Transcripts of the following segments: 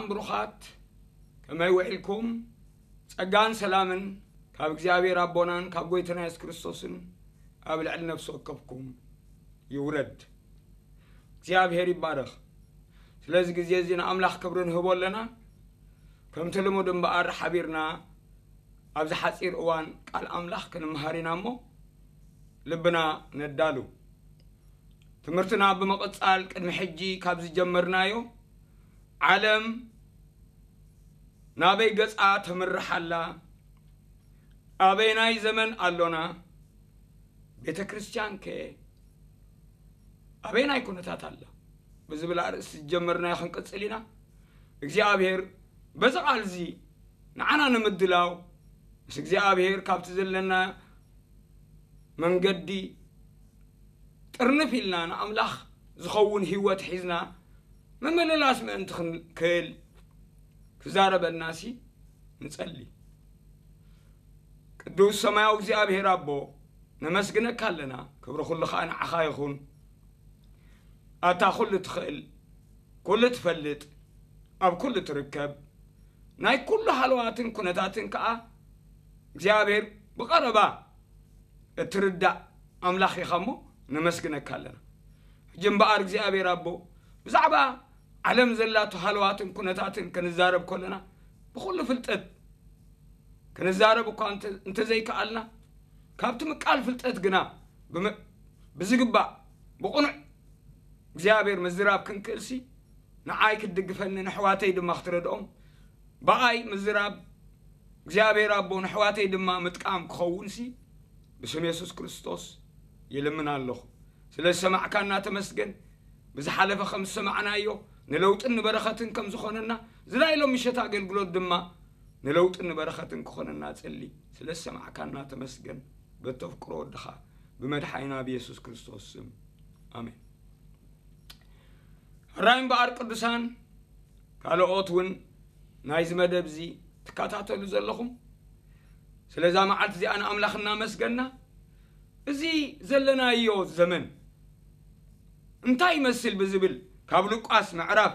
ብሩኻት፣ ከመይ ውዒልኩም? ጸጋን ሰላምን ካብ እግዚኣብሔር ኣቦናን ካብ ጎይታና የሱስ ክርስቶስን ኣብ ልዕሊ ነፍሲ ወከፍኩም ይውረድ። እግዚኣብሔር ይባረኽ። ስለዚ ግዜ እዚ ንኣምላኽ ክብሪ ንህቦ ኣለና። ከምቲ ልሙድ እምበኣር ሓቢርና ኣብዚ ሓጺር እዋን ቃል ኣምላኽ ክንምሃር ኢና እሞ ልብና ነዳሉ። ትምህርትና ብምቕጻል ቅድሚ ሕጂ ካብ ዝጀመርናዮ ዓለም ናበይ ገጻ ተምርሕ ኣላ? ኣበየናይ ዘመን ኣሎና? ቤተ ክርስቲያን ከ ኣበየናይ ኩነታት ኣላ? ብዝብል ኣርእስቲ ዝጀመርናዮ ክንቅጽል ኢና። እግዚኣብሔር በዚ ቃል እዚ ንዓና ንምድላው ምስ እግዚኣብሔር ካብቲ ዘለና መንገዲ ጥርንፍ ኢልና ንኣምላኽ ዝኸውን ህይወት ሒዝና ምምልላስ ምእንቲ ክንክእል ክዛረበናሲ ንጸሊ። ቅዱስ ሰማያዊ እግዚኣብሔር ኣቦ፣ ነመስግነካ ኣለና። ክብሪ ኩሉ ኸኣ ንዓኻ ይኹን። ኣታ ኩሉ ትኽእል፣ ኩሉ ትፈልጥ፣ ኣብ ኩሉ ትርከብ፣ ናይ ኩሉ ሃለዋትን ኩነታትን ከኣ እግዚኣብሔር ብቐረባ እትርዳእ ኣምላኽ ኢኻ እሞ ነመስግነካ ኣለና። ሕጂ እምበኣር እግዚኣብሔር ኣቦ፣ ብዛዕባ ዓለም ዘላቶ ሃለዋትን ኩነታትን ክንዛረብ ከለና ብኹሉ ፍልጠት ክንዛረብ እኳ እንተ-፣ እንተዘይከኣልና፣ ካብቲ ምቃል ፍልጠት ግና ብመ-፣ ብዝግባእ ብቕኑዕ እግዚኣብሔር ምዝራብ ክንክእልሲ፣ ንዓይ ክትድግፈኒ፣ ንኣሕዋተይ ድማ ክትረድኦም፣ ብኣይ ምዝራብ እግዚኣብሔር ኣቦ፣ ንኣሕዋተይ ድማ ምጥቃም ክኸውንሲ፣ ብስም የሱስ ክርስቶስ ይልምን ኣለኹ። ስለ ዝሰማዕካና ተመስገን። ብዝሓለፈ ከም ዝሰማዕናዮ ንለውጥን ንበረኸትን ከም ዝኾነና፣ እዚ ናይ ሎም ምሸት ኣገልግሎት ድማ ንለውጥን ንበረኸትን ክኾነና ጽሊ። ስለ ዝሰማዕካና ተመስገን። በተፍቅሮ ወድኻ ብመድሓኒና ብየሱስ ክርስቶስ ስም፣ ኣሜን። ሕራይ እምበኣር ቅዱሳን፣ ካልኦት እውን ናይዚ መደብ እዚ ትከታተሉ ዘለኹም፣ ስለዛ መዓልቲ እዚኣ ንኣምላኽ እናመስገና፣ እዚ ዘለናዮ ዘመን እንታይ ይመስል ብዝብል ካብ ሉቃስ ምዕራፍ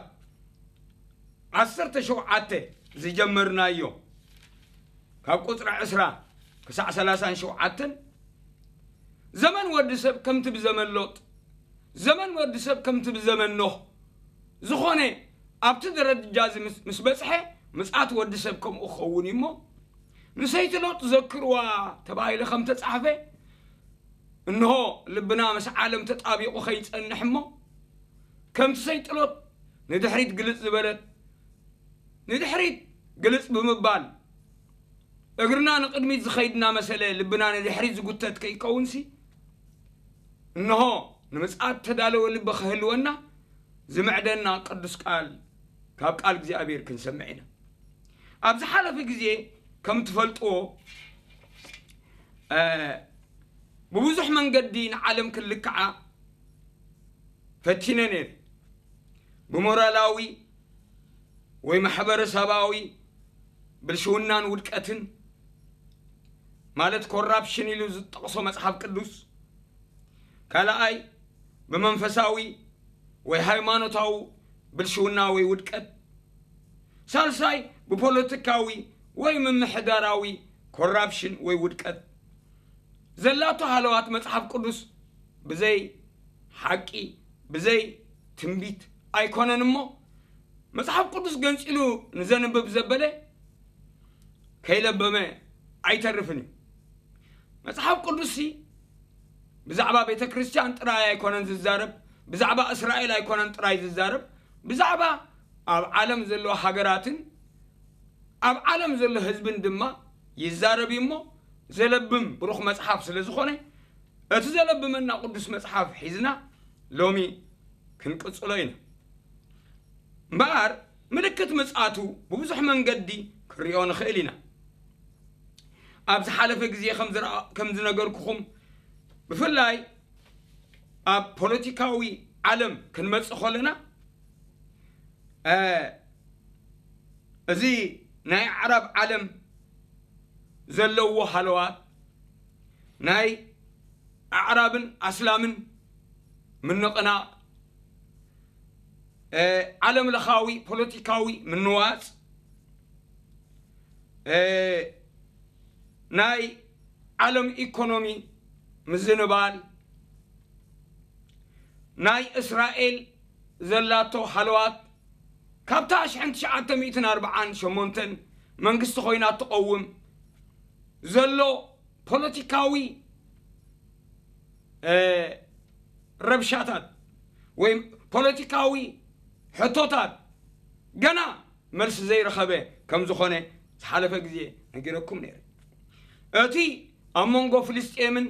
ዓሰርተ ሸውዓተ ዝጀመርናዮ፣ ካብ ቁጽሪ ዕስራ ክሳዕ ሰላሳን ሸውዓተን፣ ዘመን ወዲ ሰብ ከምቲ ብዘመን ሎጥ፣ ዘመን ወዲ ሰብ ከምቲ ብዘመን ኖህ ዝኾነ ኣብቲ ደረጃ እዚ ምስ፣ ምስ በጽሐ፣ ምጽኣት ወዲ ሰብ ከምኡ ክኸውን እዩ እሞ፣ ንሰይቲ ሎጥ ዘክርዋ ተባሂሉ ከም ተጻሕፈ፣ እንሆ ልብና ምስ ዓለም ተጣቢቑ ከይጸንሕ እሞ፣ ከምቲ ሰይቲ ሎጥ ንድሕሪት ግልጽ ዝበለት፣ ንድሕሪት ግልጽ ብምባል፣ እግርና ንቕድሚት ዝኸይድ እናመሰለ ልብና ንድሕሪት ዝጉተት ከይከውንሲ፣ እንሆ ንምጽኣት ተዳለወ ልቢ ክህልወና ዝምዕደና ቅዱስ ቃል ካብ ቃል እግዚኣብሔር ክንሰምዕ ኢና። ኣብ ዝሓለፈ ግዜ ከም ትፈልጥዎ፣ እ፣ ብብዙሕ መንገዲ ንዓለም ክልክዓ ፈቲነ ነይረ። ብሞራላዊ ወይ ማሕበረሰባዊ ብልሽውናን ውድቀትን፣ ማለት ኮራፕሽን ኢሉ ዝጠቕሶ መጽሓፍ ቅዱስ፣ ካልኣይ ብመንፈሳዊ ወይ ሃይማኖታዊ ብልሽውና ወይ ውድቀት፣ ሳልሳይ ብፖለቲካዊ ወይ ምምሕዳራዊ ኮራፕሽን ወይ ውድቀት ዘላቶ ሃለዋት መጽሓፍ ቅዱስ ብዘይ ሓቂ፣ ብዘይ ትንቢት ኣይኮነን እሞ፣ መጽሓፍ ቅዱስ ገንጺሉ ንዘንብብ ዘበለ ከይለበመ ኣይተርፍን እዩ። መጽሓፍ ቅዱስሲ ብዛዕባ ቤተ ክርስቲያን ጥራይ ኣይኮነን ዝዛረብ፣ ብዛዕባ እስራኤል ኣይኮነን ጥራይ ዝዛረብ፣ ብዛዕባ ኣብ ዓለም ዘለዋ ሃገራትን ኣብ ዓለም ዘሎ ህዝብን ድማ ይዛረብ እዩ እሞ፣ ዘለብም ብሩኽ መጽሓፍ ስለ ዝኾነ፣ እቲ ዘለብመና ቅዱስ መጽሓፍ ሒዝና ሎሚ ክንቅጽሎ ኢና። እምበኣር ምልክት ምጽኣቱ ብብዙሕ መንገዲ ክንሪኦ ንኽእል ኢና። ኣብ ዝሓለፈ ግዜ ከም ዝረኣ-፣ ከም ዝነገርኩኹም፣ ብፍላይ ኣብ ፖለቲካዊ ዓለም ክንመጽእ ከለና፣ እ፣ እዚ ናይ ኣዕራብ ዓለም ዘለዎ ሃለዋት፣ ናይ ኣዕራብን ኣስላምን ምንቕናቕ፣ እ፣ ዓለም ለኻዊ ፖለቲካዊ ምንዋጽ፣ እ፣ ናይ ዓለም ኢኮኖሚ ምዝንባል፣ ናይ እስራኤል ዘላቶ ሃለዋት፣ ካብታ ሽሕን ትሽዓተ ሚእትን ኣርብዓን ሸሞንተን መንግስቲ ኮይና ትቐውም ዘሎ ፖለቲካዊ፣ እ፣ ረብሻታት ወይ ፖለቲካዊ ሕቶታት ገና መልሲ ዘይረኸበ ከም ዝኾነ ዝሓለፈ ግዜ ነጊረኩም ነይረ። እቲ ኣብ መንጎ ፍልስጤምን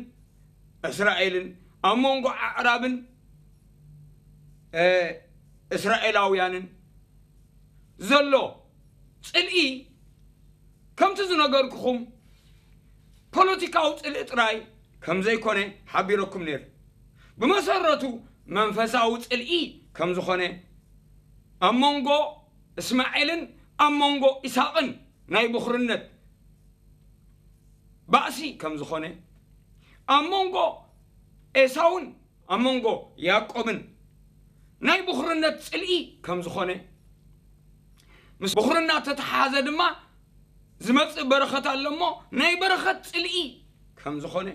እስራኤልን፣ ኣብ መንጎ ኣዕራብን፣ እ፣ እስራኤላውያንን ዘሎ ጽልኢ፣ ከምቲ ዝነገርኩኹም፣ ፖለቲካዊ ጽልኢ ጥራይ ከም ዘይኮነ ሓቢረኩም ነይረ። ብመሰረቱ መንፈሳዊ ጽልኢ ከም ዝኾነ፣ ኣብ መንጎ እስማኤልን ኣብ መንጎ ኢሳቕን ናይ ብኹርነት ባእሲ ከም ዝኾነ፣ ኣብ መንጎ ኤሳውን ኣብ መንጎ ያዕቆብን ናይ ብኹርነት ጽልኢ ከም ዝኾነ፣ ምስ ብኹርና ተተሓሓዘ ድማ ዝመጽእ በረኸት ኣሎ እሞ፣ ናይ በረኸት ጽልኢ ከም ዝኾነ፣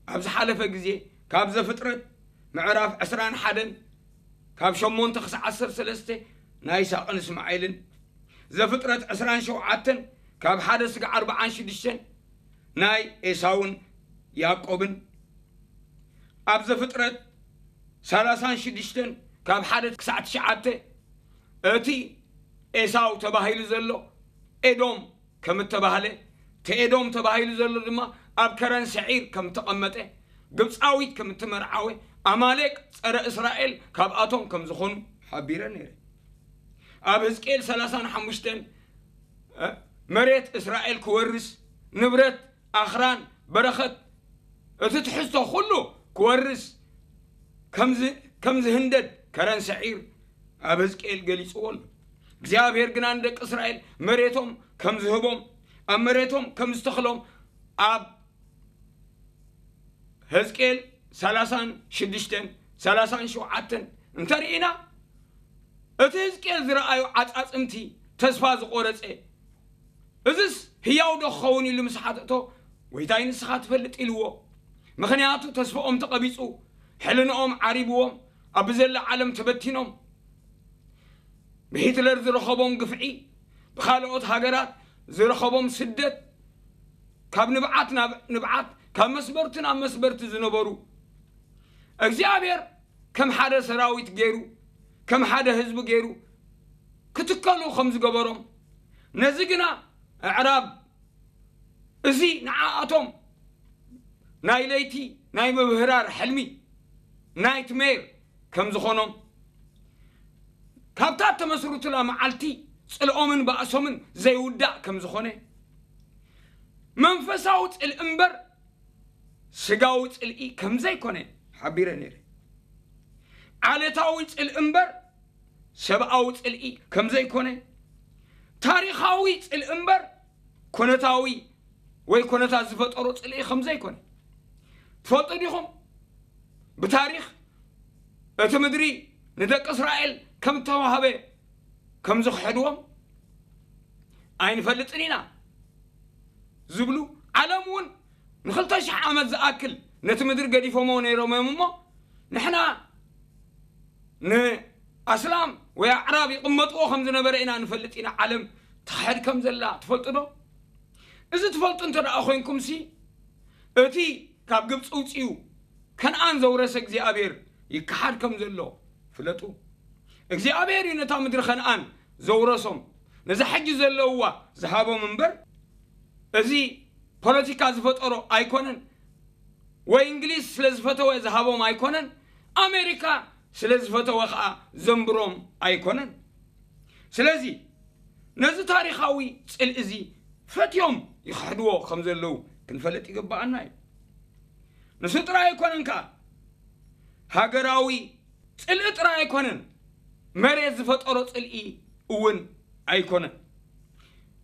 ኣብ ዝሓለፈ ግዜ ካብ ዘፍጥረት ምዕራፍ ዕስራን ሓደን ካብ ሸሞንተ ክሳዕ ዓሰርተ ሰለስተ ናይ ይስሐቅን እስማኤልን፣ ዘፍጥረት ዕስራን ሸውዓተን ካብ ሓደ ስጋዕ ኣርብዓን ሽዱሽተን ናይ ኤሳውን ያዕቆብን፣ ኣብ ዘፍጥረት ሰላሳን ሽዱሽተን ካብ ሓደ ክሳዕ ትሽዓተ እቲ ኤሳው ተባሂሉ ዘሎ ኤዶም ከም እተባህለ፣ እቲ ኤዶም ተባሂሉ ዘሎ ድማ ኣብ ከረን ሰዒር ከም እተቐመጠ፣ ግብፃዊት ከም እተመርዓወ፣ ኣማሌቅ ፀረ እስራኤል ካብኣቶም ከም ዝኾኑ ሓቢረ ነይረ። ኣብ ህዝቅኤል ሰላሳን ሓሙሽተን፣ እ፣ መሬት እስራኤል ክወርስ፣ ንብረት፣ ኣኽራን፣ በረኸት፣ እቲ ትሕዝቶ ኩሉ ክወርስ ከም ዝ-፣ ከም ዝህንደድ ከረን ሰዒር ኣብ ህዝቅኤል ገሊጽዎ ኣሎ። እግዚኣብሔር ግና ንደቂ እስራኤል መሬቶም ከም ዝህቦም፣ ኣብ መሬቶም ከም ዝተኽሎም ኣብ ህዝቅኤል ሰላሳን ሽዱሽተን፣ ሰላሳን ሸውዓተን እንተርኢና፣ እቲ ህዝቅኤል ዝረኣዮ ዓጻጽምቲ ተስፋ ዝቖረጸ፣ "እዝስ ህያው ዶ ክኸውን?" ኢሉ ምስ ሓተቶ፣ "ጎይታይ ንስኻ ትፈልጥ" ኢልዎ። ምኽንያቱ ተስፋኦም ተቐቢጹ፣ ሕልንኦም ዓሪብዎም፣ ኣብ ብዘላ ዓለም ተበቲኖም፣ ብሂትለር ዝረኸቦም ግፍዒ፣ ብኻልኦት ሃገራት ዝረኸቦም ስደት፣ ካብ ንብዓት ናብ ንብዓት፣ ካብ መስበርቲ ናብ መስበርቲ ዝነበሩ፣ እግዚኣብሔር ከም ሓደ ሰራዊት ገይሩ፣ ከም ሓደ ህዝቢ ገይሩ ክትከሉ ከም ዝገበሮም፣ ነዚ ግና ኣዕራብ፣ እዚ ንዓኣቶም ናይ ለይቲ ናይ ምብህራር ሕልሚ፣ ናይትሜር፣ ከም ዝኾኖም፣ ካብታ እተመስርቱላ መዓልቲ ጽልኦምን ባእሶምን ዘይውዳእ ከም ዝኾነ፣ መንፈሳዊ ጽልኢ እምበር ስጋዊ ጽልኢ ከም ዘይኮነ ሓቢረ ነይረ። ዓለታዊ ጽልኢ እምበር ሰብኣዊ ጽልኢ ከም ዘይኮነ፣ ታሪኻዊ ጽልኢ እምበር ኩነታዊ ወይ ኩነታት ዝፈጠሮ ጽልኢ ከም ዘይኮነ ትፈልጡ ዲኹም? ብታሪኽ እቲ ምድሪ ንደቂ እስራኤል ከም እተዋህበ ከም ዝኽሕድዎም ኣይንፈልጥን ኢና ዝብሉ፣ ዓለም እውን ንኽልተ ሽሕ ዓመት ዝኣክል ነቲ ምድሪ ገዲፎምዎ ነይሮም እዮም እሞ፣ ንሕና ንኣስላም ወይ ኣዕራብ ይቕመጥዎ ከም ዝነበረ ኢና ንፈልጥ ኢና። ዓለም ትኽሕድ ከም ዘላ ትፈልጡ ዶ? እዚ ትፈልጡ እንተ ደኣ ኮይንኩምሲ፣ እቲ ካብ ግብጺ ውጽኡ ከነኣን ዘውረሰ እግዚኣብሔር ይከሓድ ከም ዘሎ ፍለጡ። እግዚኣብሔር እዩ ነታ ምድሪ ከነኣን ዘውረሶም፣ ነዛ ሕጂ ዘለውዋ ዝሃቦም እምበር፣ እዚ ፖለቲካ ዝፈጠሮ ኣይኮነን፣ ወይ እንግሊዝ ስለ ዝፈተወ ዝሃቦም ኣይኮነን፣ ኣሜሪካ ስለ ዝፈተወ ኸኣ ዘንብሮም ኣይኮነን። ስለዚ ነዚ ታሪኻዊ ጽልኢ እዚ ፈትዮም ይኽሕድዎ ከም ዘለዉ ክንፈልጥ ይግብኣና እዩ። ንሱ ጥራይ ኣይኮነን ከኣ፣ ሃገራዊ ጽልኢ ጥራይ ኣይኮነን፣ መሬት ዝፈጠሮ ጽልኢ እውን ኣይኮነን።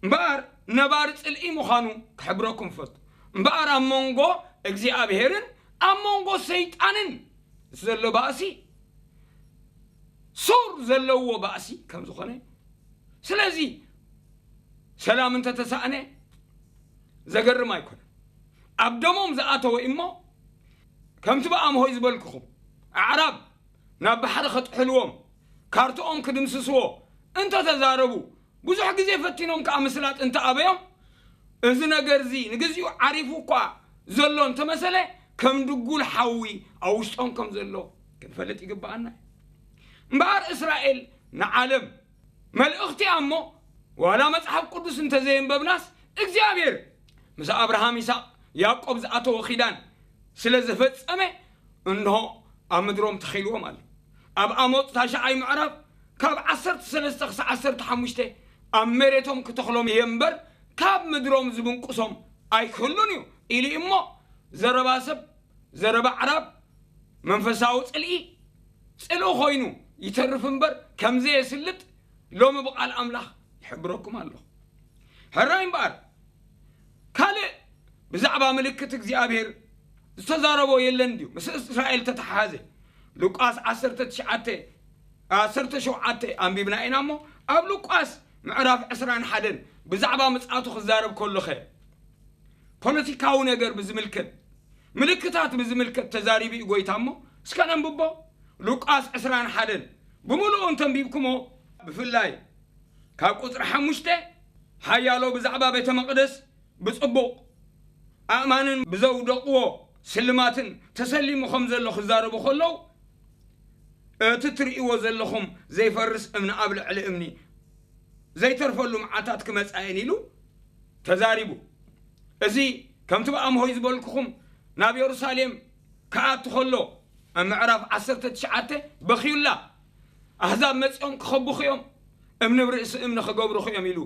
እምበኣር ነባሪ ጽልኢ ምዃኑ ክሕብረኩም ፈቱ። እምበኣር ኣብ መንጎ እግዚኣብሔርን ኣብ መንጎ ሰይጣንን ዘሎ ባእሲ፣ ሱር ዘለዎ ባእሲ ከም ዝኾነ። ስለዚ ሰላም እንተተሳእነ ዘገርም ኣይኮነን። ኣብ ደሞም ዝኣተወ እሞ ከምቲ ብኣምሆይ ዝበልክኹም ኣዕራብ ናብ ባሕሪ ከጥሕልዎም ካርትኦም ክድምስስዎ እንተተዛረቡ ብዙሕ ግዜ ፈቲኖም ከኣ ምስላጥ እንተኣበዮም፣ እዚ ነገር እዚ ንግዚኡ ዓሪፉ እኳ ዘሎ እንተመሰለ፣ ከም ድጉል ሓዊ ኣብ ውሽጦም ከም ዘሎ ክንፈልጥ ይግብኣና እዩ። እምበኣር እስራኤል ንዓለም መልእኽቲ እያ እሞ፣ ዋላ መጽሓፍ ቅዱስ እንተዘየንበብናስ፣ እግዚኣብሔር ምስ ኣብርሃም፣ ይስሐቅ፣ ያዕቆብ ዝኣተወ ኪዳን ስለ ዘፈጸመ፣ እንሆ ኣብ ምድሮም ተኺልዎም ኣሎ። ኣብ ኣሞጽ ታሽዓይ ምዕራፍ ካብ ዓሰርተ ሰለስተ ክሳዕ ዓሰርተ ሓሙሽተ ኣብ መሬቶም ክተኽሎም እየ እምበር ካብ ምድሮም ዝብንቁሶም ኣይክህሉን እዩ ኢሉ እዩ እሞ፣ ዘረባ ሰብ፣ ዘረባ ኣዕራብ፣ መንፈሳዊ ጽልኢ ጽልኢ ኮይኑ ይተርፍ እምበር ከም ዘየስልጥ ሎሚ ብቓል ኣምላኽ ይሕብረኩም ኣለኹ። ሕራይ እምበኣር ካልእ ብዛዕባ ምልክት እግዚኣብሔር ዝተዛረቦ የለን ድዩ? ምስ እስራኤል ተተሓሓዘ። ሉቃስ ዓሰርተ ትሽዓተ፣ ዓሰርተ ሸውዓተ ኣንቢብና ኢና እሞ፣ ኣብ ሉቃስ ምዕራፍ ዕስራን ሓደን ብዛዕባ ምጽኣቱ ክዛረብ ከሎኸ፣ ፖለቲካዊ ነገር ብዝምልከት፣ ምልክታት ብዝምልከት ተዛሪቡ እዩ ጎይታ እሞ፣ እስከ ነንብቦ። ሉቃስ ዕስራን ሓደን ብምሉኡ እንተንቢብኩሞ፣ ብፍላይ ካብ ቁጽሪ ሓሙሽተ ሓያሎ ብዛዕባ ቤተ መቕደስ ብጽቡቕ ኣእማንን ብዘውደቕዎ ስልማትን ተሰሊሙ ከም ዘሎ ክዛረቡ ከለዉ፣ እቲ ትርእይዎ ዘለኹም ዘይፈርስ እምኒ ኣብ ልዕሊ እምኒ ዘይተርፈሉ መዓታት ክመጻ እየን ኢሉ ተዛሪቡ። እዚ ከምቲ ብኣምሆይ ዝበልኩኹም ናብ የሩሳሌም ክኣቱ ከሎ ኣብ ምዕራፍ ዓሰርተ ትሽዓተ በኽዩላ። ኣህዛብ መጺኦም ክኸቡኺ እዮም፣ እምኒ ብርእሲ እምኒ ክገብሩኺ እዮም ኢሉ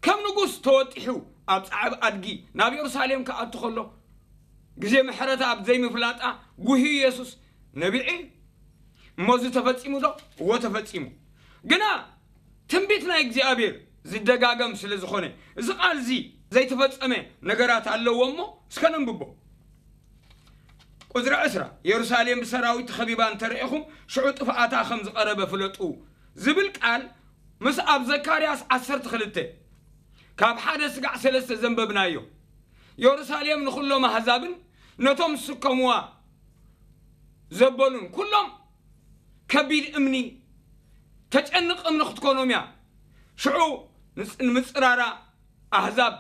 ከም ንጉስ ተወጢሑ ኣብ ጻዕብ ኣድጊ ናብ የሩሳሌም ክኣቱ ከሎ ግዜ ምሕረት ኣብ ዘይምፍላጣ ጉህዩ የሱስ ነቢዒ እዩ። እሞ እዚ ተፈጺሙ ዶ? እዎ ተፈጺሙ። ግና ትንቢት ናይ እግዚኣብሔር ዝደጋገም ስለ ዝኾነ፣ እዚ ቃል እዚ ዘይተፈጸመ ነገራት ኣለዎ እሞ እስከ ነንብቦ። ቁጽሪ ዕስራ፣ የሩሳሌም ብሰራዊት ተኸቢባ እንተረኤኹም፣ ሽዑ ጥፍኣታ ከም ዝቐረበ ፍለጡ ዝብል ቃል ምስ ኣብ ዘካርያስ ዓሰርተ ክልተ ካብ ሓደ ስጋዕ ሰለስተ ዘንበብናዮ፣ የሩሳሌም ንኹሎም ኣህዛብን ነቶም ዝስከምዋ ዘበሉን ኩሎም ከቢድ እምኒ፣ ተጨንቕ እምኒ ክትኮኖም እያ። ሽዑ ንጽ-፣ ንምጽራራ ኣህዛብ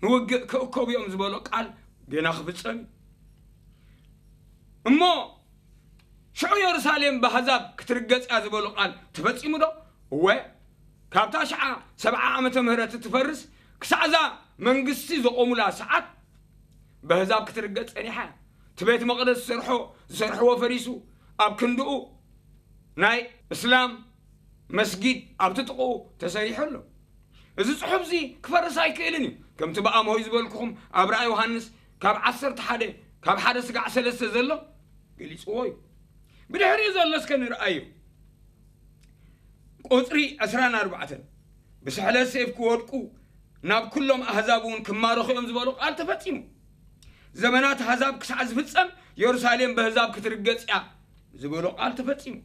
ንውግእ ክእከቡ እዮም ዝበሎ ቃል ገና ክፍጸም እዩ። እሞ ሽዑ የሩሳሌም ብኣህዛብ ክትርገጽ እያ ዝበሎ ቃል ተፈጺሙ ዶ? እወ፣ ካብ ታሽዓ ሰብዓ ዓመተ ምህረት እትፈርስ ክሳዕ እዛ መንግስቲ ዘቆሙላ ሰዓት ብኣህዛብ ክትርገጽ ጸኒሓ እያ። እቲ ቤት መቕደስ ዝሰርሖ፣ ዝሰርሕዎ ፈሪሱ፣ ኣብ ክንድኡ ናይ እስላም መስጊድ ኣብቲ ጥቕኡ ተሰሪሑ ኣሎ። እዚ ጽሑፍ እዚ ክፈርስ ኣይክእልን እዩ። ከምቲ ብኣምሆይ ዝበልኩኹም ኣብ ራእይ ዮሃንስ ካብ ዓሰርተ ሓደ፣ ካብ ሓደ ስጋዕ ሰለስተ ዘሎ ገሊጽዎ እዩ። ብድሕሪኡ ዘሎ እስከ ንርኣዮ። ቁጽሪ ዕስራን ኣርባዕተን፣ ብስሕለት ሴፍ ክወድቁ ናብ ኩሎም ኣህዛብ እውን ክማረኹ እዮም ዝበሎ ቃል ተፈጺሙ። ዘመናት ኣህዛብ ክሳዕ ዝፍጸም የሩሳሌም ብኣህዛብ ክትርገጽ እያ ዝበሎ ቃል ተፈጺሙ።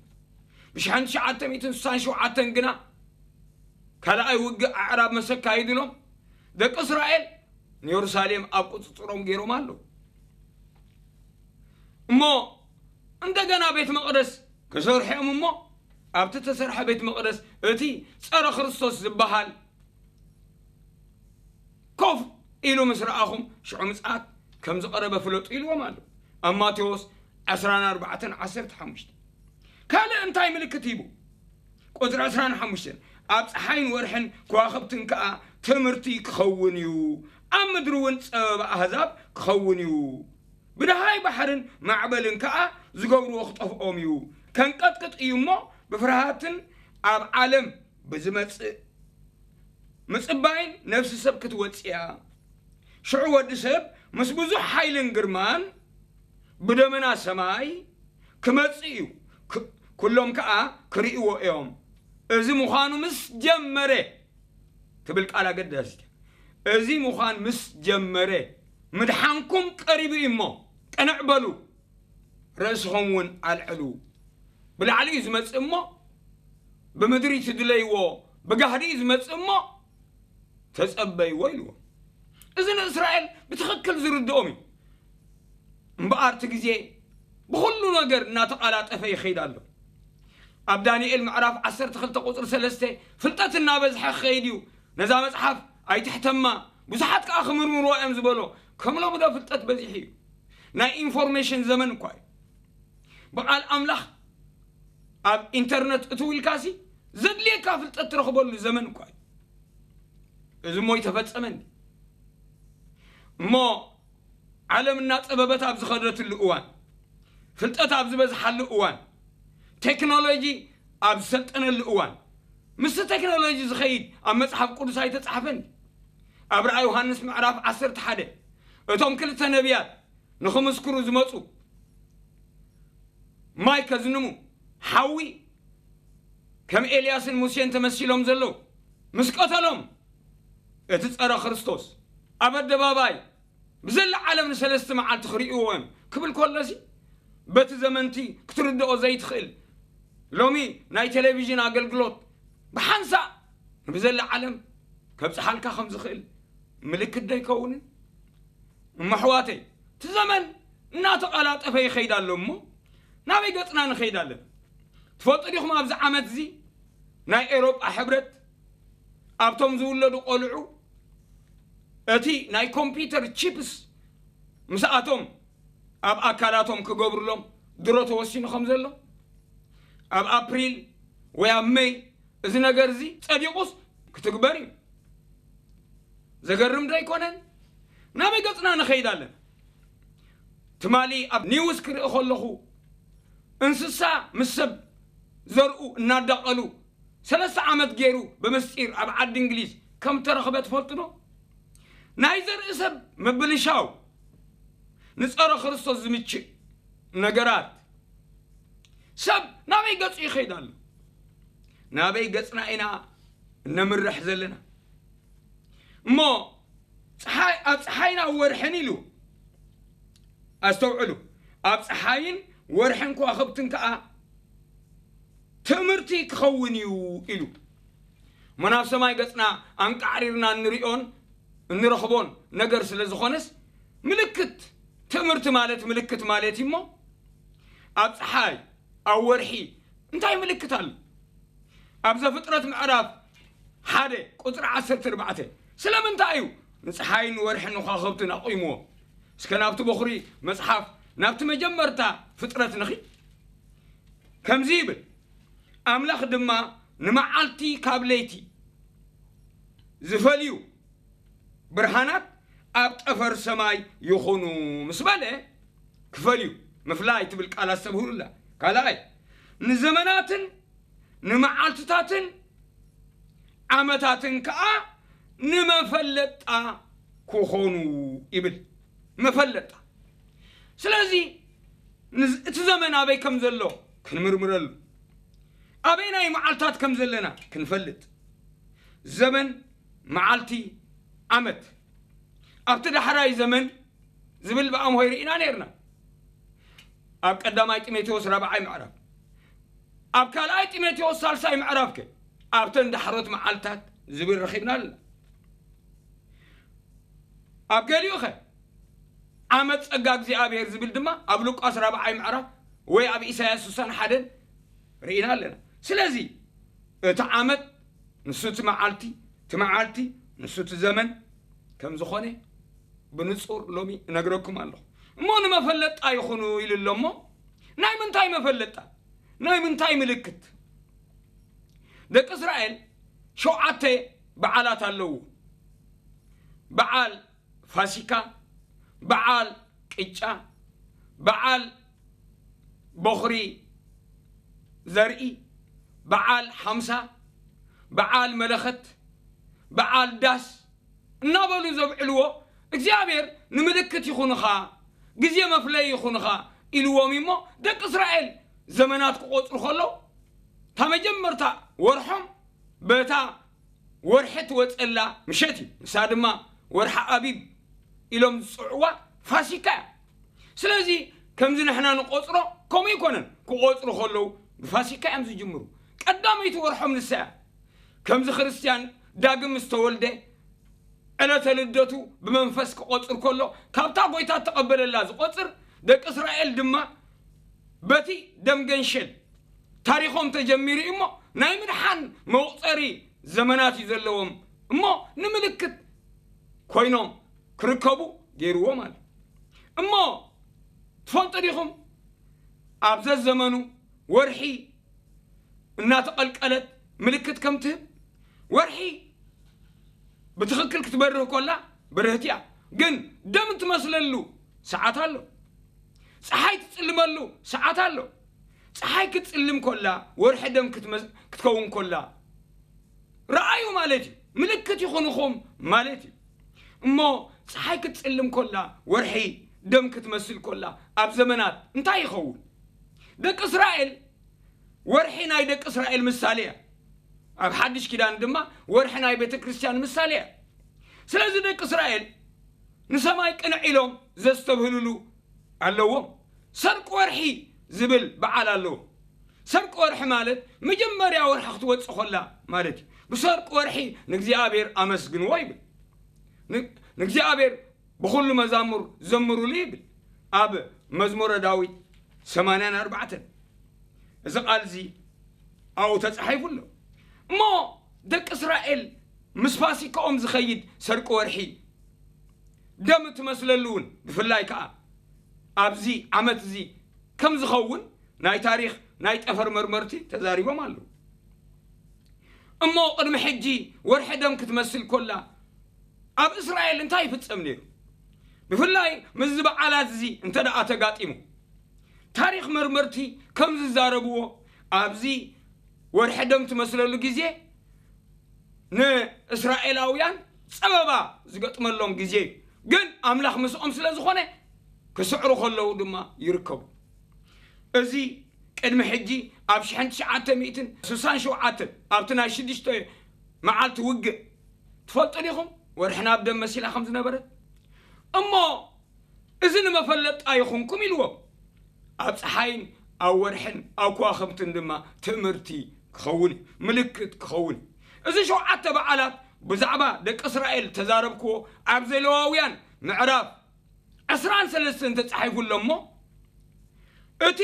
ብሽሕን ትሽዓተ ሚእትን ስሳን ሸውዓተን ግና ካልኣይ ውግእ ኣዕራብ መሰካይድሎም ደቂ እስራኤል ንየሩሳሌም ኣብ ቁጽጽሮም ገይሮም ኣለዉ። እሞ እንደገና ቤት መቕደስ ክሰርሑ እዮም እሞ ኣብቲ ተሰርሐ ቤት መቕደስ እቲ ጸረ ክርስቶስ ዝበሃል ኮፍ ኢሉ ምስ ረኣኹም ሽዑ ምጽኣት ከም ዝቐረበ ፍለጡ ኢልዎም ኣሎ። ኣብ ማቴዎስ ዕስራን ኣርባዕተን ዓሰርተ ሓሙሽተ። ካልእ እንታይ ምልክት ሂቡ? ቁጽሪ ዕስራን ሓሙሽተን፣ ኣብ ጸሓይን ወርሕን ከዋኽብትን ከኣ ትምህርቲ ክኸውን እዩ፣ ኣብ ምድሪ እውን ጸበባ ኣህዛብ ክኸውን እዩ። ብደሃይ ባሕርን ማዕበልን ከኣ ዝገብርዎ ክጠፍኦም እዩ። ከንቀጥቅጥ እዩ እሞ ብፍርሃትን ኣብ ዓለም ብዝመጽእ ምጽባይን ነፍሲ ሰብ ክትወጽእ እያ። ሽዑ ወዲ ሰብ ምስ ብዙሕ ሓይልን ግርማን ብደመና ሰማይ ክመጽእ እዩ። ክ-፣ ኩሎም ከኣ ክርእይዎ እዮም። እዚ ምዃኑ ምስ ጀመረ ትብል ቃል ኣገዳሲት እያ። እዚ ምዃን ምስ ጀመረ ምድሓንኩም ቀሪቡ እዩ እሞ ቅንዕ በሉ፣ ርእስኹም እውን ኣልዕሉ። ብላዕሊ እዩ ዝመጽእ እሞ ብምድሪ ትድለይዎ ብጋህዲ እዩ ዝመጽእ እሞ ተጸበይዎ ኢልዎ። እዚ ንእስራኤል ብትኽክል ዝርድኦም እዩ። እምበኣር እቲ ግዜ ብኹሉ ነገር እናተቓላጠፈ ይኸይድ ኣሎ። ኣብ ዳንኤል ምዕራፍ ዓሰርተ ክልተ ቁጽሪ ሰለስተ ፍልጠት እናበዝሐ ክኸይድ እዩ። ነዛ መጽሓፍ ኣይትሕተማ፣ ብዙሓት ከኣ ክምርምርዋ እዮም ዝበሎ። ከም ሎሚ ዶ ፍልጠት በዚሑ እዩ? ናይ ኢንፎርሜሽን ዘመን እኳ እዩ። ብቓል ኣምላኽ ኣብ ኢንተርነት እትው ኢልካሲ ዘድልየካ ፍልጠት ትረኽበሉ ዘመን እኳ እዩ። እዚ እሞ ይተፈጸመኒ እሞ ዓለም እናጸበበት ኣብ ዝኸደትሉ እዋን፣ ፍልጠት ኣብ ዝበዝሓሉ እዋን፣ ቴክኖሎጂ ኣብ ዝሰልጠነሉ እዋን፣ ምስቲ ቴክኖሎጂ ዝኸይድ ኣብ መጽሓፍ ቅዱስ ኣይተጻሕፈን። ኣብ ራእይ ዮሃንስ ምዕራፍ ዓሰርተ ሓደ እቶም ክልተ ነቢያት ንኽምስክሩ ዝመጹ ማይ ከዝንሙ ሓዊ ከም ኤልያስን ሙሴን ተመሲሎም ዘለዉ ምስ ቀተሎም እቲ ጸረ ክርስቶስ ኣብ ኣደባባይ ብዘላ ዓለም ንሰለስተ መዓልቲ ክርእይዎ እዮም ክብል ከሎሲ በቲ ዘመንቲ ክትርድኦ ዘይትኽእል ሎሚ ናይ ቴሌቪዥን ኣገልግሎት ብሓንሳእ ንብዘላ ዓለም ከብጽሓልካ ከም ዝኽእል ምልክት ዶ ይከውንን? እሞ ኣሕዋተይ እቲ ዘመን እናተቐላጠፈ ይኸይድ ኣሎ እሞ ናበይ ገጽና ንኸይድ ኣለና? ትፈልጡ ዲኹም ኣብዚ ዓመት እዚ ናይ ኤውሮጳ ሕብረት ኣብቶም ዝውለዱ ቆልዑ እቲ ናይ ኮምፒውተር ቺፕስ ምስኣቶም ኣብ ኣካላቶም ክገብሩሎም ድሮ ተወሲኑ ከም ዘሎ ኣብ ኣፕሪል ወይ ኣብ መይ እዚ ነገር እዚ ጸዲቑስ ክትግበር እዩ። ዘገርም ዶ ኣይኮነን? ናበይ ገጽና ንኸይድ ኣለና? ትማሊ ኣብ ኒውስ ክርኢ ከለኹ እንስሳ ምስ ሰብ ዘርኡ እናዳቐሉ ሰለስተ ዓመት ገይሩ ብምስጢር ኣብ ዓዲ እንግሊዝ ከም ተረኽበ ትፈልጡ ዶ? ናይ ዘርኢ ሰብ ምብልሻው ንጸረ ክርስቶስ ዝምችእ ነገራት ሰብ ናበይ ገጹ ይኸይድ ኣሎ? ናበይ ገጽና ኢና እነምርሕ ዘለና? እሞ ፀሓይ ኣብ ፀሓይን ኣብ ወርሕን ኢሉ ኣስተውዕሉ፣ ኣብ ፀሓይን ወርሕን ከዋኽብትን ከዓ ትእምርቲ ክኸውን እዩ ኢሉ። እሞ ናብ ሰማይ ገፅና ኣንቃዕሪርና እንሪኦን እንረኽቦን ነገር ስለ ዝኾነስ ምልክት ትእምርቲ ማለት ምልክት ማለት እዩ። እሞ ኣብ ፀሓይ ኣብ ወርሒ እንታይ ምልክት ኣሎ? ኣብ ዘፍጥረት ምዕራፍ ሓደ ቁፅሪ ዓሰርተ ኣርባዕተ ስለምንታይ እዩ ንፀሓይን ወርሕን ንኳኸብትን ኣቑምዎ? እስከ ናብቲ በኹሪ መፅሓፍ ናብቲ መጀመርታ ፍጥረት ንኺድ። ከምዚ ይብል፣ ኣምላኽ ድማ ንመዓልቲ ካብ ለይቲ ዝፈልዩ ብርሃናት ኣብ ጠፈር ሰማይ ይኹኑ ምስ በለ ክፈልዩ ምፍላይ ትብል ቃል ኣስተብህሉላ። ካልኣይ ንዘመናትን ንመዓልትታትን ዓመታትን ከዓ ንመፈለጣ ክኾኑ ይብል። መፈለጣ። ስለዚ ንዝ- እቲ ዘመን ኣበይ ከም ዘሎ ክንምርምረሉ፣ ኣበይ ናይ መዓልታት ከም ዘለና ክንፈልጥ፣ ዘመን፣ መዓልቲ፣ ዓመት ኣብቲ ዳሕራይ ዘመን ዝብል ብኣምሆይ ርኢና ነርና። ኣብ ቀዳማይ ጢሞቴዎስ ራብዓይ ምዕራፍ፣ ኣብ ካልኣይ ጢሞቴዎስ ሳልሳይ ምዕራፍ ከ ኣብተን ዳሕሮት መዓልታት ዝብል ረኺብና ኣለና። ኣብ ገሊኡ ኸ ዓመት ጸጋ እግዚኣብሔር ዝብል ድማ ኣብ ሉቃስ ራብዓይ ምዕራፍ ወይ ኣብ ኢሳያስ ስሳን ሓደን ርኢና ኣለና። ስለዚ እቲ ዓመት ንሱ እቲ መዓልቲ፣ እቲ መዓልቲ ንሱ እቲ ዘመን ከም ዝኾነ ብንጹር ሎሚ እነግረኩም ኣለኹ። እሞ ንመፈለጣ ይኹኑ ኢሉ ኣሎ። እሞ ናይ ምንታይ መፈለጣ? ናይ ምንታይ ምልክት? ደቂ እስራኤል ሸውዓተ በዓላት ኣለዉ። በዓል ፋሲካ፣ በዓል ቅጫ፣ በዓል በኹሪ ዘርኢ፣ በዓል ሓምሳ፣ በዓል መለኸት፣ በዓል ዳስ እናበሉ ዘብዕልዎ እግዚኣብሔር ንምልክት ይኹንኻ፣ ግዜ መፍለይ ይኹንኻ ኢልዎም እሞ ደቂ እስራኤል ዘመናት ክቆጽሩ ከለዉ እታ መጀመርታ ወርሖም በታ ወርሒ ትወፀላ ምሸት እዩ። ንሳ ድማ ወርሒ ኣቢብ ኢሎም ዝፅውዕዋ ፋሲካ እያ። ስለዚ ከምዚ ንሕና ንቆፅሮ ከምኡ ኣይኮነን። ክቆፅሩ ከለዉ ብፋሲካ እዮም ዝጅምሩ። ቀዳመይቲ ወርሖም ንሳ እያ። ከምዚ ክርስትያን ዳግም ምስ ተወልደ ዕለተ ልደቱ ብመንፈስ ክቖጽር ከሎ፣ ካብታ ጎይታ እተቐበለላ ዝቖጽር፣ ደቂ እስራኤል ድማ በቲ ደም ገንሸል ታሪኾም ተጀሚሩ እዩ እሞ፣ ናይ ምድሓን መቑጸሪ ዘመናት እዩ ዘለዎም እሞ፣ ንምልክት ኮይኖም ክርከቡ ገይርዎ ማለት። እሞ ትፈልጡ ዲኹም፣ ኣብ ዘዘመኑ ወርሒ እናተቐልቀለት ምልክት ከም ትህብ፣ ወርሒ ብትኽክል ክትበርህ ኮላ ብርህቲ እያ። ግን ደም እትመስለሉ ሰዓት ኣሎ። ጸሓይ ትጽልመሉ ሰዓት ኣሎ። ጸሓይ ክትጽልም ኮላ፣ ወርሒ ደም ክትመስ-፣ ክትከውን ኮላ፣ ረኣዩ ማለት እዩ። ምልክት ይኹንኹም ማለት እዩ። እሞ ጸሓይ ክትጽልም ኮላ፣ ወርሒ ደም ክትመስል ኮላ፣ ኣብ ዘመናት እንታይ ይኸውን? ደቂ እስራኤል፣ ወርሒ ናይ ደቂ እስራኤል ምሳሌ እያ። ኣብ ሓድሽ ኪዳን ድማ ወርሒ ናይ ቤተ ክርስቲያን ምሳሌ እያ። ስለዚ ደቂ እስራኤል ንሰማይ ቅንዕ ኢሎም ዘስተብህልሉ ኣለዎም። ሰርቂ ወርሒ ዝብል በዓል ኣለዎም። ሰርቂ ወርሒ ማለት መጀመርያ ወርሒ ክትወጽእ ኮላ ማለት እዩ። ብሰርቂ ወርሒ ንእግዚኣብሔር ኣመስግንዎ ይብል። ን-፣ ንእግዚኣብሔር ብኹሉ መዛሙር ዘምሩሉ ይብል ኣብ መዝሙረ ዳዊት ሰማንያን ኣርባዕተን። እዚ ቃል እዚ ኣብኡ ተጻሒፉ ኣሎ። እሞ ደቂ እስራኤል ምስ ፋሲካኦም ዝኸይድ ሰርቂ ወርሒ ደም እትመስለሉ እውን፣ ብፍላይ ከኣ ኣብዚ ዓመት እዚ ከም ዝኸውን ናይ ታሪኽ ናይ ጠፈር መርመርቲ ተዛሪቦም ኣለዉ። እሞ ቅድሚ ሕጂ ወርሒ ደም ክትመስል ኮላ፣ ኣብ እስራኤል እንታይ ይፍጸም ነይሩ? ብፍላይ ምስዚ በዓላት እዚ እንተ ደኣ ተጋጢሙ፣ ታሪኽ መርመርቲ ከም ዝዛረብዎ፣ ኣብዚ ወርሒ ደም ትመስለሉ ግዜ ንእስራኤላውያን ጸበባ ዝገጥመሎም ግዜ እዩ። ግን ኣምላኽ ምስኦም ስለ ዝኾነ፣ ክስዕሩ ከለዉ ድማ ይርከቡ። እዚ ቅድሚ ሕጂ ኣብ ሽሕን ትሽዓተ ሚእትን ስሳን ሸውዓተን ኣብቲ ናይ ሽዱሽተ መዓልቲ ውግእ፣ ትፈልጡ ዲኹም ወርሕና ኣብ ደም መሲላ ከም ዝነበረት? እሞ እዚ ንመፈለጣ ይኹንኩም ኢልዎም። ኣብ ጸሓይን ኣብ ወርሕን ኣብ ከዋኽብትን ድማ ትእምርቲ ክኸውን እዩ፣ ምልክት ክኸውን እዩ። እዚ ሸውዓተ በዓላት ብዛዕባ ደቂ እስራኤል ተዛረብክዎ ኣብ ዘሌዋውያን ምዕራፍ ዕስራን ሰለስተን ተጻሒፉ ኣሎ እሞ፣ እቲ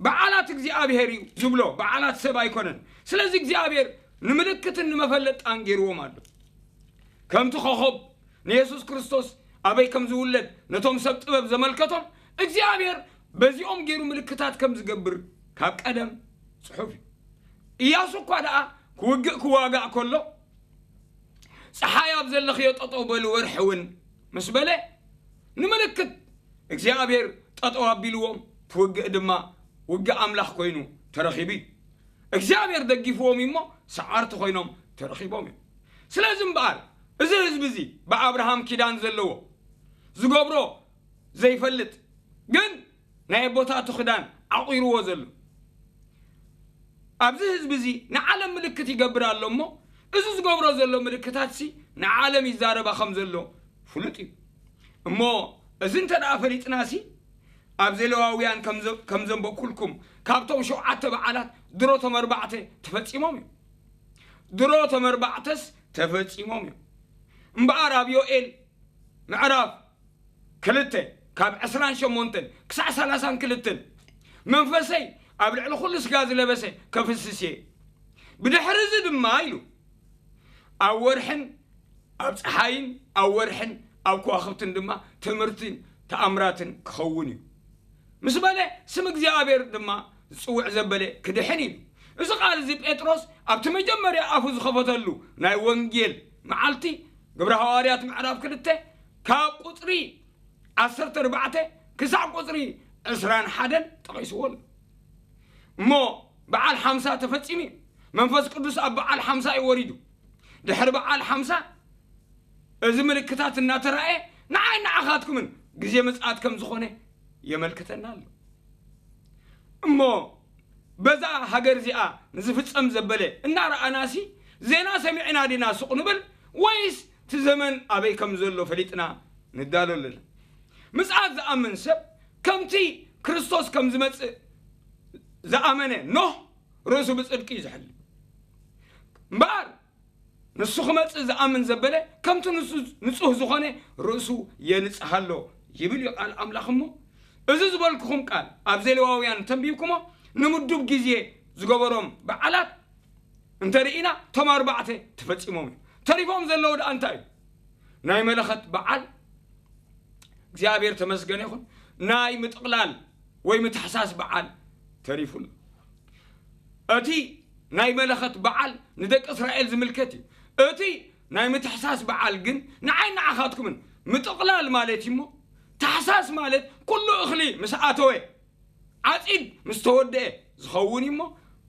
በዓላት እግዚኣብሔር እዩ ዝብሎ፣ በዓላት ሰብ ኣይኮነን። ስለዚ እግዚኣብሔር ንምልክትን ንመፈለጣን ገይርዎም ኣሎ። ከምቲ ኮኸብ ንየሱስ ክርስቶስ ኣበይ ከም ዝውለድ ነቶም ሰብ ጥበብ ዘመልከቶም፣ እግዚኣብሔር በዚኦም ገይሩ ምልክታት ከም ዝገብር ካብ ቀደም ጽሑፍ እዩ። ኢያሱ እኳ ደኣ ክውግእ ክዋጋእ ከሎ፣ ጸሓይ ኣብ ዘለኽዮ ጠጠው በሉ፣ ወርሒ እውን ምስ በለ፣ ንምልክት እግዚኣብሔር ጠጠው ኣቢልዎም፣ እቲ ውግእ ድማ ውግእ ኣምላኽ ኮይኑ ተረኺቡ እዩ። እግዚኣብሔር ደጊፍዎም እዩ እሞ፣ ሰዓርቲ ኮይኖም ተረኺቦም እዮም። ስለዚ እምበኣር፣ እዚ ህዝቢ እዚ ብኣብርሃም ኪዳን ዘለዎ፣ ዝገብሮ ዘይፈልጥ፣ ግን ናይ ኣቦታቱ ክዳን ዓቑርዎ ዘሎ፣ ኣብዚ ህዝቢ እዚ ንዓለም ምልክት ይገብር ኣሎ እሞ፣ እዚ ዝገብሮ ዘሎ ምልክታትሲ ንዓለም ይዛረባ ከም ዘሎ ፍሉጥ እዩ። እሞ እዚ እንተ ደኣ ፈሊጥናሲ፣ ኣብ ዘሌዋውያን ከም ዘ-፣ ከም ዘንበብኩልኩም፣ ካብቶም ሸውዓተ በዓላት ድሮ ተመርባዕተ ተፈጺሞም እዮም። ድሮ ተመርባዕተስ ተፈጺሞም እዮም። እምበኣር ኣብ ዮኤል ምዕራፍ ክልተ ካብ ዕስራን ሸሞንተን ክሳዕ ሰላሳን ክልተን፣ መንፈሰይ ኣብ ልዕሊ ኩሉ ስጋ ዝለበሰ ከፍስስ እየ። ብድሕሪ እዚ ድማ ኢሉ፣ ኣብ ወርሕን ኣብ ጸሓይን ኣብ ወርሕን ኣብ ከዋኽብትን ድማ ትምህርትን ተኣምራትን ክኸውን እዩ ምስ በለ፣ ስም እግዚኣብሔር ድማ ዝጽውዕ ዘበለ ክድሕን ኢሉ። እዚ ቃል እዚ ጴጥሮስ ኣብቲ መጀመርያ ኣፉ ዝኸፈተሉ ናይ ወንጌል መዓልቲ፣ ግብረ ሃዋርያት ምዕራፍ ክልተ ካብ ቁጽሪ ዓሰርተ ኣርባዕተ ክሳዕ ቁጽሪ ዕስራን ሓደን ጠቒስዎ ኣሎ። እሞ በዓል ሓምሳ ተፈጺሙ እዩ። መንፈስ ቅዱስ ኣብ በዓል ሓምሳ እዩ ወሪዱ። ድሕሪ በዓል ሓምሳ እዚ ምልክታት እናተራእየ ንዓይ ንዓኻትኩምን ግዜ ምጽኣት ከም ዝኾነ የመልክተና ኣሎ። እሞ በዛ ሃገር እዚኣ ንዝፍጸም ዘበለ እናረኣናሲ፣ ዜና ሰሚዕና ዲና ሱቕ ንብል፣ ወይስ እቲ ዘመን ኣበይ ከም ዘሎ ፈሊጥና ንዳሎ ኣለና? ምጽኣት ዝኣምን ሰብ፣ ከምቲ ክርስቶስ ከም ዝመጽእ ዝኣመነ ኖህ፣ ርእሱ ብጽድቂ እዩ ዝሕሉ። እምበኣር ንሱ ክመጽእ ዝኣምን ዘበለ ከምቲ ንሱ ንጹህ ዝኾነ ርእሱ የንጽሃሎ ይብል እዩ ቃል ኣምላኽ። እሞ እዚ ዝበልኩኹም ቃል ኣብ ዘሌዋውያን ተንቢብኩሞ ንምዱብ ግዜ ዝገበሮም በዓላት እንተርኢና እቶም ኣርባዕተ ተፈጺሞም እዮም። ተሪፎም ዘለዉ ደኣ እንታይ እዩ? ናይ መለኸት በዓል እግዚኣብሔር ተመስገነ ይኹን ናይ ምጥቕላል ወይ ምትሕሳስ በዓል ተሪፉ ኣሎ። እቲ ናይ መለኸት በዓል ንደቂ እስራኤል ዝምልከት እዩ። እቲ ናይ ምትሕሳስ በዓል ግን ንዓይ ንዓኻትኩምን ምጥቕላል ማለት እዩ። እሞ ታሕሳስ ማለት ኩሉ እኽሊ ምስ ኣተወ ዓጺድ ምስ ተወደአ ዝኸውን እዩ። እሞ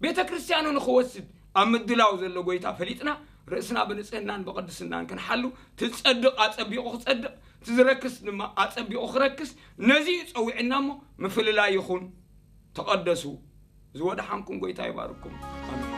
ቤተ ክርስቲያኑ ንኽወስድ ኣብ ምድላው ዘሎ ጎይታ ፈሊጥና ርእስና ብንጽህናን ብቕድስናን ክንሓሉ ትጸድቕ ኣጸቢቑ ክጸድቕ ትዝረክስ ድማ ኣጸቢቑ ክረክስ ነዚ እዩ ጸዊዕና። እሞ ምፍልላይ ይኹን ተቐደሱ። ዝወደሓንኩም ጎይታ ይባርኩም። ኣሜን።